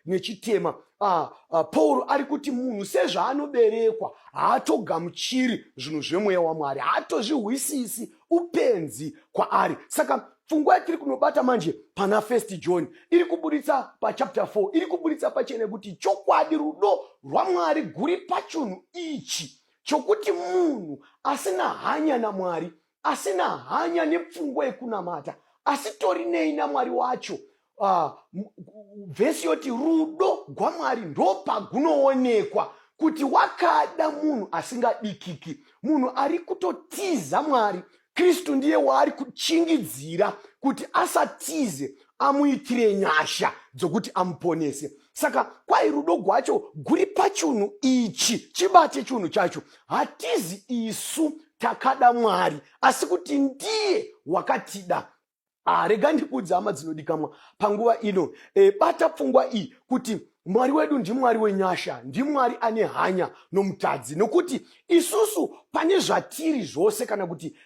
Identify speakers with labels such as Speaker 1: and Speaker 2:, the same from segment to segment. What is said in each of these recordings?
Speaker 1: nechitema. Pauro ari kuti munhu sezvaanoberekwa haatogamuchiri zvinhu zvemweya waMwari, haatozvihwisisi, upenzi kwaari. Saka pfungwa yatiri kunobata manje pana First John iri kuburitsa pachapter 4 iri kuburitsa pachena kuti chokwadi rudo rwaMwari guri pachunhu ichi chokuti munhu asina hanya naMwari, asina hanya nepfungwa yekunamata, asitorinei naMwari wacho. Vhesi yoti rudo gwaMwari ndopagunoonekwa kuti wakada munhu asingadikiki, munhu ari kutotiza Mwari. Kristu ndiye waari kuchingidzira kuti asatize, amuitire nyasha dzokuti amuponese. Saka kwai rudo gwacho guri pachunhu ichi, chibate chunhu chacho. Hatizi isu takada Mwari, asi kuti ndiye wakatida. Rega ndikuudze hama dzinodikamwa panguva ino, bata pfungwa iyi kuti Mwari wedu ndiMwari wenyasha, ndiMwari ane hanya nomutadzi, nokuti isusu pane zvatiri zvose kana kuti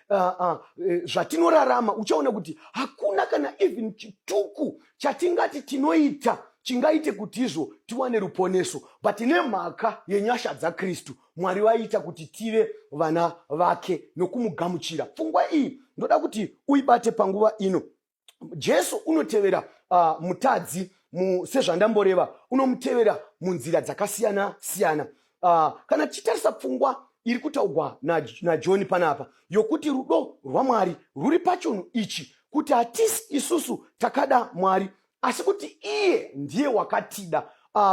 Speaker 1: zvatinorarama, uchaona kuti hakuna kana even chituku chatingati tinoita chingaite kuti izvo tiwane ruponeso, but nemhaka yenyasha dzaKristu Mwari vaita kuti tive vana vake nokumugamuchira. Pfungwa iyi ndoda kuti uibate panguva ino. Jesu unotevera mutadzi sezvandamboreva, unomutevera munzira dzakasiyana siyana. Kana tichitarisa pfungwa iri kutaugwa naJohn panapa yokuti rudo rwaMwari rwuri pachunhu ichi, kuti hatisi isusu takada Mwari, asi kuti iye ndiye wakatida.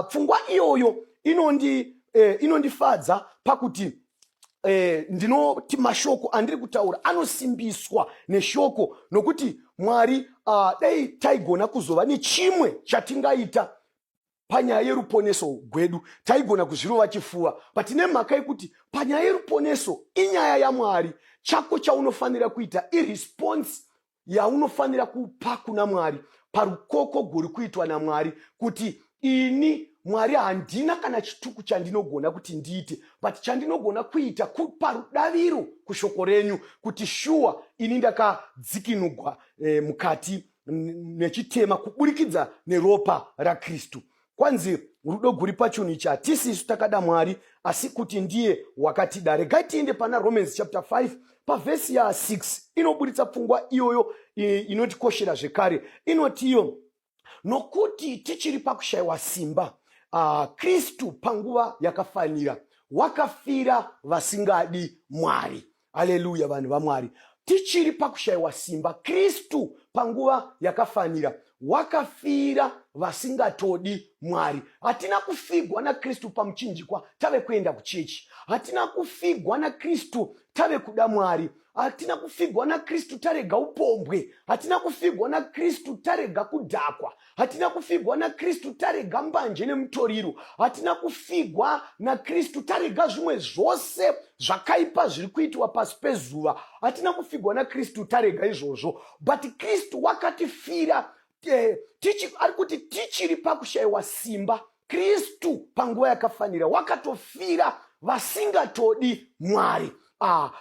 Speaker 1: Pfungwa iyoyo inondifadza pakuti ndinoti mashoko andiri kutaura anosimbiswa neshoko, nokuti Mwari, dai taigona kuzova nechimwe chatingaita panyaya yeruponeso gwedu, taigona kuzvirova chifuva, but nemhaka yekuti panyaya yeruponeso inyaya yaMwari, chako chaunofanira kuita iresponse yaunofanira kupa kuna Mwari parukoko guri kuitwa naMwari, kuti ini Mwari handina kana chituku chandinogona kuti ndiite, but chandinogona kuita kupa rudaviro kushoko renyu kuti shuwa ini ndakadzikinugwa mukati nechitema kuburikidza neropa raKristu. Kwanzi rudo guri pachunhu ichi, hatisi isu takada Mwari, asi kuti ndiye wakatida. Regai tiende pana Romans chapter 5 pavhesi ya6, inoburitsa pfungwa iyoyo inotikoshera zvekare. Inotiyo, nokuti tichiri pakushayiwa simba, Kristu panguva yakafanira wakafira vasingadi Mwari. Haleluya, vanhu vaMwari, tichiri pakushayiwa simba, Kristu panguva yakafanira wakafira vasingatodi Mwari. Hatina kufigwa naKristu pamuchinjikwa tave kuenda kuchechi. Hatina kufigwa naKristu tave kuda Mwari. Hatina kufigwa naKristu tarega upombwe. Hatina kufigwa naKristu tarega kudhakwa. Hatina kufigwa naKristu tarega mbanje nemutoriro. Hatina kufigwa naKristu tarega zvimwe zvose zvakaipa zviri kuitwa pasi pezuva. Hatina kufigwa naKristu tarega izvozvo, but Kristu wakatifira. Ari kuti tichiri pakushayiwa simba, Kristu panguva yakafanira wakatofira vasingatodi Mwari.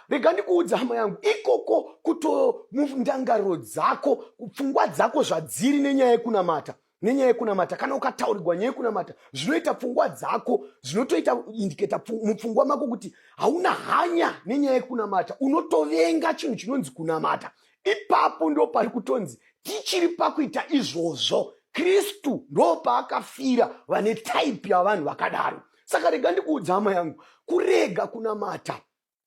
Speaker 1: Rega ndikuudza hama yangu, ikoko kuto mundangariro dzako, pfungwa dzako zvadziri nenyaya yekunamata, nenyaya yekunamata, kana ukataurirwa nyaya yekunamata, zvinoita pfungwa dzako zvinotoita indicata mupfungwa mako kuti hauna hanya nenyaya yekunamata, unotovenga chinhu chinonzi kunamata. Ipapo ndo pari kutonzi tichiri pakuita izvozvo, Kristu ndo paakafira vane taipi yavanhu vakadaro. Saka rega ndikuudza hama yangu, kurega kunamata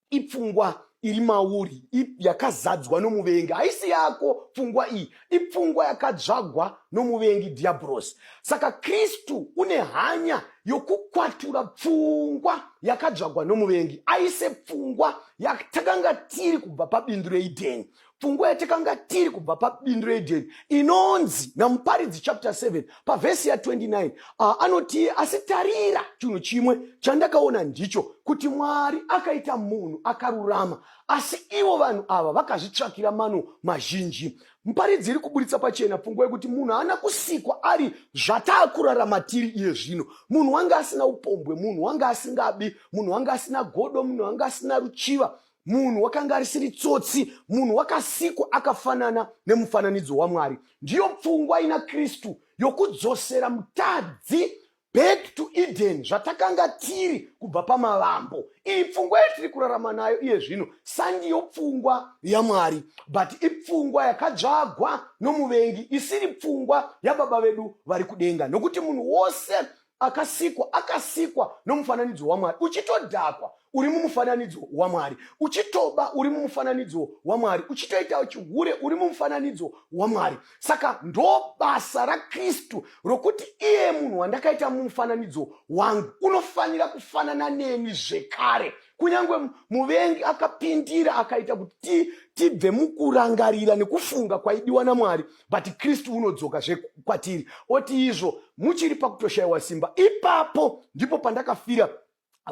Speaker 1: ipfungwa iri mauri yakazadzwa nomuvengi, haisi yako pfungwa iyi, ipfungwa yakadzvagwa nomuvengi Dhiabhorosi. Saka Kristu une hanya yokukwatura pfungwa yakadzvagwa nomuvengi, aise pfungwa yatakanga tiri kubva pabindu reEdheni, pfungwa yatakanga tiri kubva pabindu reEdheni inonzi naMuparidzi chapter 7 pavhesi ya29, anoti, asi tarira, chinhu chimwe chandakaona ndicho kuti Mwari akaita munhu akarurama, asi ivo vanhu ava vakazvitsvakira mano mazhinji. Muparidzi iri kuburitsa pachena pfungwa yekuti munhu haana kusikwa ari zvataakurarama tiri iye zvino. Munhu wanga asina upombwe, munhu wanga asingabi, munhu wanga asina godo, munhu wanga asina ruchiva, munhu wakanga arisiri tsotsi, munhu wakasikwa akafanana nemufananidzo waMwari. Ndiyo pfungwa ina Kristu. yokudzosera mutadzi back to Eden, zvatakanga tiri kubva pamavambo. Iyi pfungwa yatiri kurarama nayo iye zvino sandiyo pfungwa yaMwari, but ipfungwa yakadzvagwa nomuvengi, isiri pfungwa yababa vedu vari kudenga, nokuti munhu wose akasikwa akasikwa nomufananidzo waMwari. Uchitodhakwa, uri mumufananidzo waMwari. Uchitoba, uri mumufananidzo waMwari. Uchitoita chihure, uri mumufananidzo waMwari. Saka ndo basa raKristu rokuti iye munhu wandakaita mumufananidzo wangu unofanira kufanana neni zvekare. Kunyange muvengi akapindira akaita kuti tibve mukurangarira nekufunga kwaidiwa naMwari, but Kristu unodzoka zvekwatiri oti, izvo muchiri pakutoshayiwa simba, ipapo ndipo pandakafira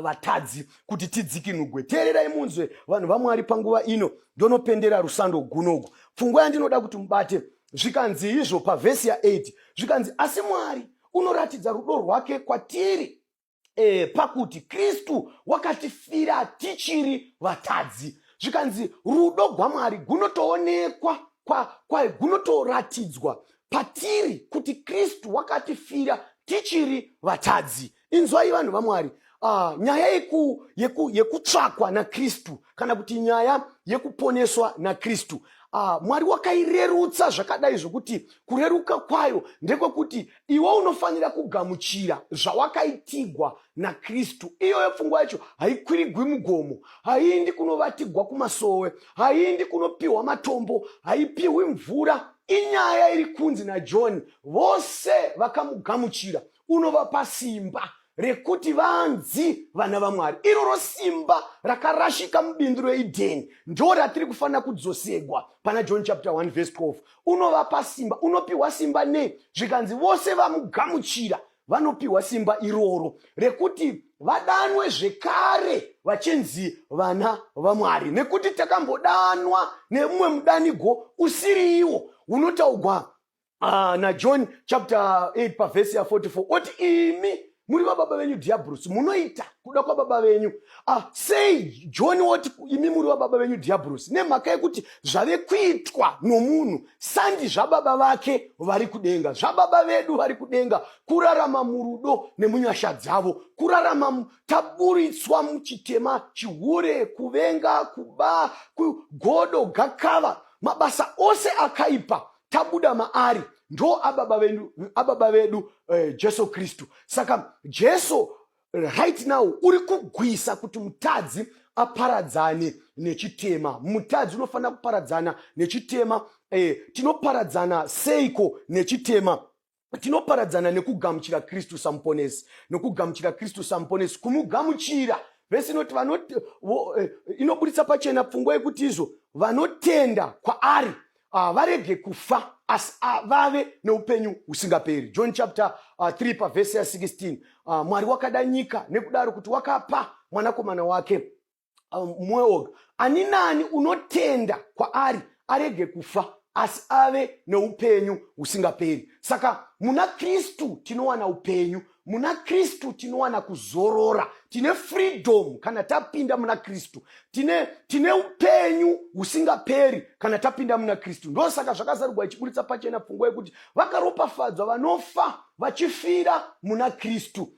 Speaker 1: vatadzi kuti tidzikinugwe. Teererai munzwe, vanhu vaMwari, panguva ino ndonopendera rusando gunogu. Pfungwa yandinoda kuti mubate, zvikanzi izvo pavhesi ya8, zvikanzi, asi Mwari unoratidza rudo rwake kwatiri pakuti Kristu wakatifira tichiri vatadzi. Zvikanzi rudo rwaMwari gunotoonekwa kwa gunotoratidzwa patiri kuti Kristu wakatifira tichiri vatadzi. Inzwai, vanhu vaMwari, nyaya yekutsvakwa yeku, naKristu, kana kuti nyaya yekuponeswa naKristu, Mwari wakairerutsa zvakadai zvokuti kureruka kwayo ndekwekuti iwe unofanira kugamuchira zvawakaitigwa naKristu. Iyoyo pfungwa yacho haikwirigwi mugomo, haiendi kunovatigwa kumasowe, haiendi kunopiwa matombo, haipiwi mvura. Inyaya iri kunzi naJohn, vose vakamugamuchira unovapa simba rekuti vanzi vana vaMwari. Iroro simba rakarashika mubindu reEdheni ndo ratiri kufanira kudzosegwa pana John chapter 1 verse 12. Unovapa simba, unopiwa simba nei? Zvikanzi vose vamugamuchira vanopiwa simba iroro rekuti vadanwe zvekare vachinzi vana vaMwari, nekuti takambodanwa nemumwe mudanigo usiri iwo unotaugwa naJohn chapter 8 pavhesi ya44, oti, imi muri vababa venyu Dhiabhurusi, munoita kuda kwababa venyu. Sei John woti imi muri vababa venyu Dhiabhurusi? Nemhaka yekuti zvave kuitwa nomunhu sandi zvababa vake vari kudenga. Zvababa vedu vari kudenga kurarama murudo nemunyasha dzavo, kurarama taburitswa muchitema, chihure, kuvenga, kuba, godo, gakava, mabasa ose akaipa, tabuda maari. Ndo ababa vedu, ababa vedu Jesu Kristu. Saka Jesu right now uri kugwisa kuti mutadzi aparadzane nechitema. Mutadzi unofanira kuparadzana nechitema. Tinoparadzana seiko nechitema? Tinoparadzana nekugamuchira Kristu samuponesi, nokugamuchira Kristu samuponesi, kumugamuchira. Vhesi inoti inoburitsa pachena pfungwa yekuti izvo vanotenda kwaari varege kufa, asi vave neupenyu husingaperi. John chapter 3 pavhesi ya16, Mwari wakada nyika nekudaro kuti wakapa mwanakomana wake mumwe oga, ani nani unotenda kwaari arege kufa, asi ave neupenyu husingaperi. Saka muna Kristu tinowana upenyu, muna Kristu tinowana kuzorora, tine freedom kana tapinda muna Kristu, tine upenyu husingaperi kana tapinda muna Kristu. Ndosaka Zvakazarurwa ichiburitsa pachena pfungwa yekuti vakaropafadzwa vanofa vachifira muna Kristu.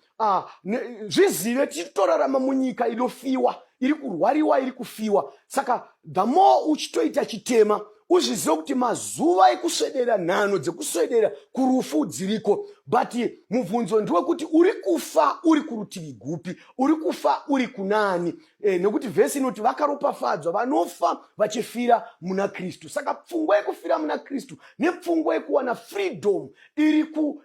Speaker 1: Zvizive, tichitorarama munyika inofiwa, iri kurwariwa, iri kufiwa. Saka the more uchitoita chitema, uzvizive kuti mazuva ekuswedera, nhano dzekuswedera kurufu dziriko. But mubvunzo ndewekuti uri kufa uri kurutivi gupi? Uri kufa uri kunani? Nekuti vhesi inoti vakaropafadzwa vanofa vachifira muna Kristu. Saka pfungwa yekufira muna Kristu nepfungwa yekuwana freedom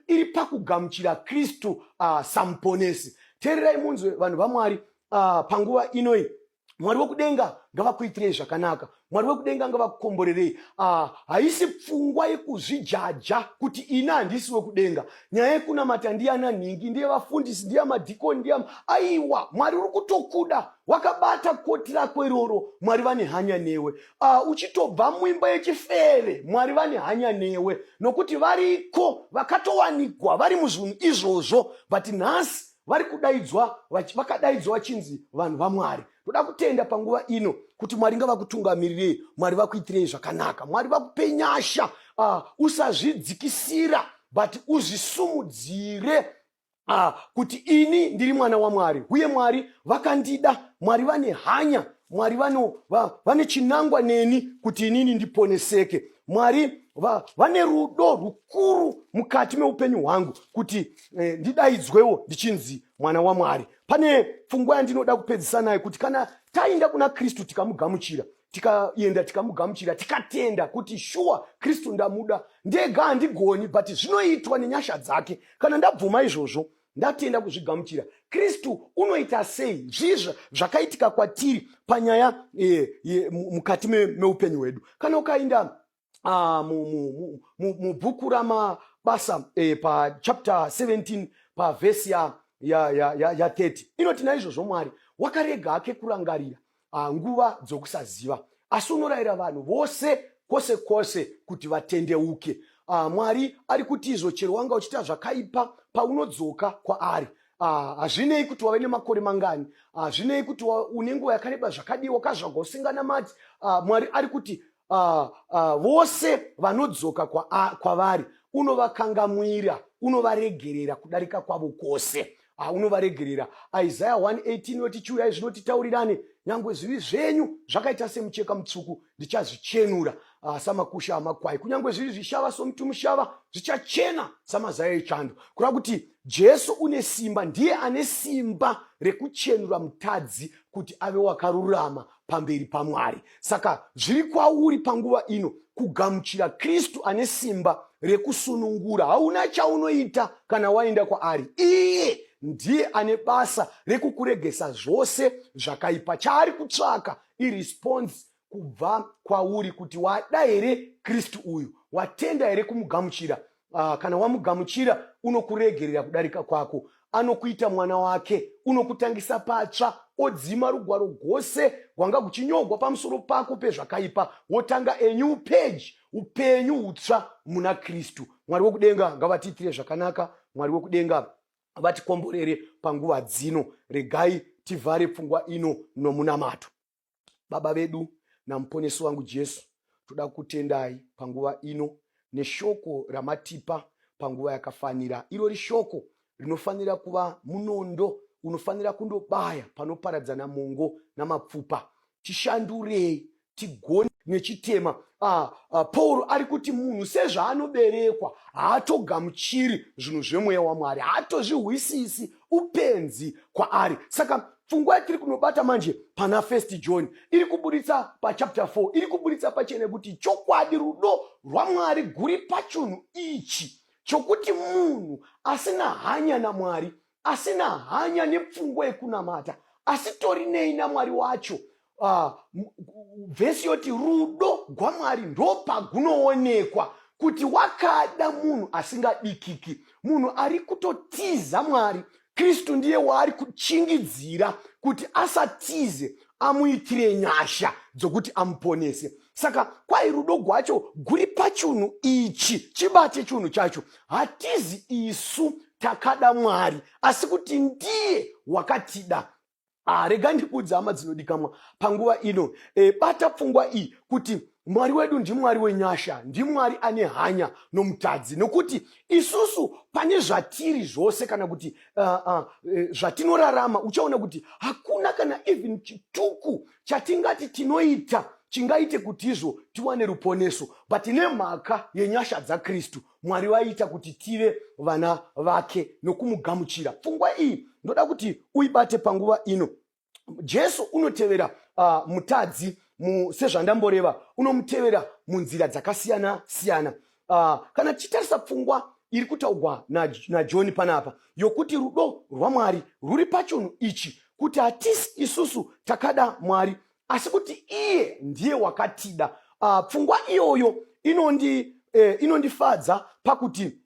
Speaker 1: iri pakugamuchira Kristu samuponesi. Teererai munzwe, vanhu vaMwari, panguva inoi Mwari wekudenga ngavakuitirei zvakanaka, Mwari wekudenga ngavakukomborerei. Haisi pfungwa yekuzvijaja kuti ini handisi wekudenga, nyaya yekunamata ndiyana nhingi, ndiye vafundisi, ndiye madhikoni, ndiye. Aiwa, Mwari uri kutokuda wakabata koti rako iroro. Mwari vane hanya newe. Uchitobva muimba yechifeve, Mwari vane hanya newe, nokuti variko vakatowanikwa vari muzvinhu izvozvo, but nhasi vari kudaidzwa, vakadaidzwa vachinzi vanhu vaMwari. Toda kutenda panguva ino kuti Mwari ngavakutungamirirei, Mwari vakuitirei zvakanaka, Mwari vakupe nyasha. Usazvidzikisira. but uzvisumudzire kuti ini ndiri mwana waMwari, uye Mwari vakandida, Mwari vane hanya, Mwari vane chinangwa neni kuti inini ndiponeseke. Mwari vane rudo rukuru mukati meupenyu hwangu kuti ndidaidzwewo ndichinzi mwana waMwari. Pane pfungwa yandinoda kupedzisa nayo, kuti kana taenda kuna Kristu tikamugamuchira, tikaenda tikamugamuchira, tikatenda kuti shuwa Kristu ndamuda, ndega handigoni, but zvinoitwa nenyasha dzake. Kana ndabvuma izvozvo, ndatenda kuzvigamuchira, Kristu unoita sei? Zvizvo zvakaitika kwatiri panyaya mukati meupenyu hwedu. Kana ukaenda mubhuku raMabasa pachapter 17, pavhesi ya 30, inoti, "Naizvozvo Mwari wakarega hake kurangarira nguva dzokusaziva, asi unorayira vanhu vose kwose kwose kuti vatendeuke." Mwari ari kuti izvo chero wanga uchiita zvakaipa, paunodzoka kwaari, hazvinei kuti wave nemakore mangani, hazvinei kuti une nguva yakareba zvakadii wakazvagwa usinganamati, Mwari ari kuti vose vanodzoka kwavari unovakangamwira, unovaregerera kudarika kwavo kwose, unovaregerera. Isaya 118 yoti, "Chiuyai zvino titaurirane, nyange zvivi zvenyu zvakaita semucheka mutsvuku, ndichazvichenura samakusha amakwai. Kunyange zviri zvishava somuti mushava, zvichachena samazai echando." Kureva kuti Jesu une simba, ndiye ane simba rekuchenura mutadzi kuti ave wakarurama pamberi paMwari. Saka zviri kwauri panguva ino kugamuchira Kristu ane simba rekusunungura. Hauna chaunoita kana waenda kwaari, iye ndiye ane basa rekukuregesa zvose zvakaipa. Chaari kutsvaka iresponse kubva kwauri, kuti wada here Kristu uyu, watenda here kumugamuchira? Kana wamugamuchira, unokuregerera kudarika kwako, anokuita mwana wake, unokutangisa patsva, odzima rugwaro rwose rwanga kuchinyogwa pamusoro pako pezvakaipa, wotanga a new page, upenyu hutsva muna Kristu. Mwari wekudenga ngavatiitire zvakanaka. Mwari wekudenga vatikomborere panguva dzino. Regai tivhare pfungwa ino nomunamato. Baba vedu naMuponesi wangu Jesu, toda kutendai panguva ino neshoko ramatipa panguva yakafanira. Irori shoko rinofanira kuva munondo unofanira kundobaya panoparadzana mongo namapfupa. Tishandurei tigone nechitema. Pauro ari kuti munhu sezvaanoberekwa haatogamuchiri zvinhu zvemweya waMwari, haatozvihwisisi, upenzi kwaari. Saka pfungwa yatiri kunobata manje pana First John iri kuburitsa pachapter 4, iri kuburitsa pachena kuti chokwadi rudo rwaMwari guri pachunhu ichi chokuti munhu asina hanya naMwari, asina hanya nepfungwa yekunamata, asitori namwari wacho, vhesi yoti rudo rwaMwari ndopagunoonekwa kuti wakada munhu asingadikiki, munhu ari kutotiza Mwari. Kristu ndiye waari kuchingidzira kuti asatize, amuitire nyasha dzokuti amuponese. Saka kwai rudo rwacho guri pachunhu ichi, chibate chunhu chacho. Hatizi isu takada Mwari, asi kuti ndiye wakatida. Rega ndikudza, hama dzinodikamwa, panguva ino bata pfungwa iyi kuti Mwari wedu ndiMwari wenyasha, ndiMwari ane hanya nomutadzi, nokuti isusu pane zvatiri zvose kana kuti zvatinorarama, uchaona kuti hakuna kana even chituku chatingati tinoita chingaite kuti izvo tiwane ruponeso, but nemhaka yenyasha dzaKristu, Mwari vaita kuti tive vana vake nokumugamuchira. Pfungwa iyi ndoda kuti uibate panguva ino. Jesu unotevera mutadzi, sezvandamboreva, unomutevera munzira dzakasiyana siyana. Kana tichitarisa pfungwa iri kutaurwa naJohn panapa yokuti rudo rwaMwari rwuri pachunhu ichi, kuti hatisi isusu takada Mwari, asi kuti iye ndiye wakatida, pfungwa iyoyo inondifadza pakuti